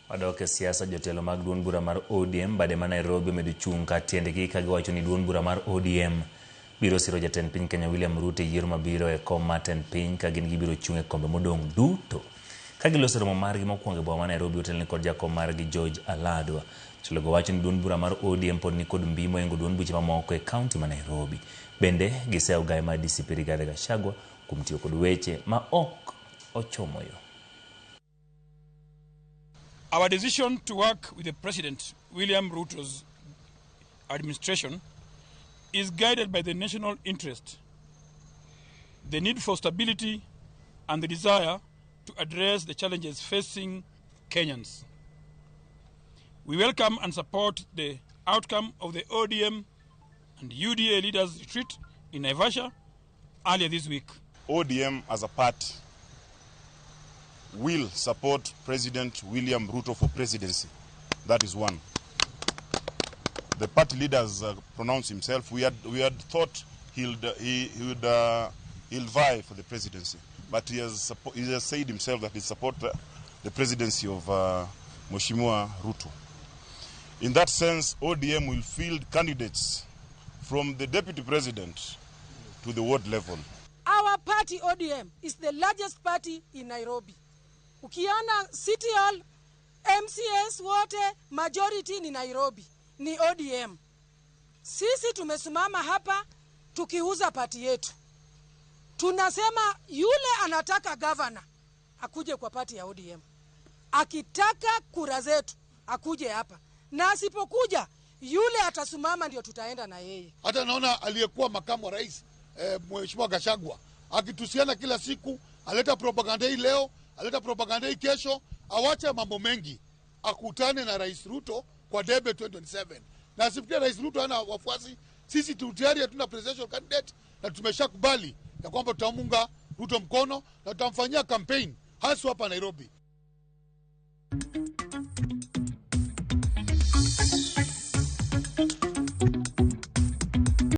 Wadok e siasa. Jotelo mag duond bura mar ODM bade ma Nairobi omedo chung' kar tiendgi ka giwacho ni duond bura mar ODM biro siro jatend piny Kenya William Ruto e yiero mabiro e kom mar tend piny, ka gin gibiro chung' e kombe modong' duto. Ka giloso romo margi mokwongo e boma ma Nairobi otelni kod jakom margi George Aladwa. Jotelogo wacho ni duond bura mar ODM pod nikod mbi mohingo duond buche mamoko e kaunti ma Nairobi. Bende giseyo gaye mar DCP Rigathi Gachagua kuom tiyo kod weche ma ok ochomo yo. Our decision to work with the President William Ruto's administration is guided by the national interest, the need for stability, and the desire to address the challenges facing Kenyans. We welcome and support the outcome of the ODM and UDA leaders' retreat in Naivasha earlier this week. ODM as a party will support President William Ruto for presidency. That is one. The party leaders pronounced himself. We had thought he'll vie for the presidency, but he has said himself that he support the presidency of Mheshimiwa Ruto. In that sense, ODM will field candidates from the deputy president to the ward level. Our party ODM is the largest party in Nairobi. Ukiona City Hall, MCAs wote majority ni Nairobi, ni ODM. Sisi tumesimama hapa tukiuza party yetu. Tunasema yule anataka governor akuje kwa party ya ODM. Akitaka kura zetu akuje hapa, na asipokuja yule atasimama, ndio tutaenda na yeye. Hata naona aliyekuwa makamu wa rais, Mheshimiwa Gachagua akitusiana kila siku, aleta propaganda hii leo, aleta propaganda hii kesho, awache mambo mengi, akutane na Rais Ruto kwa debe 2027. Na asifikirie Rais Ruto hana wafuasi. Sisi tu tayari hatuna presidential candidate na tumeshakubali ya kwamba tutamunga Ruto mkono na tutamfanyia campaign haswa hapa Nairobi.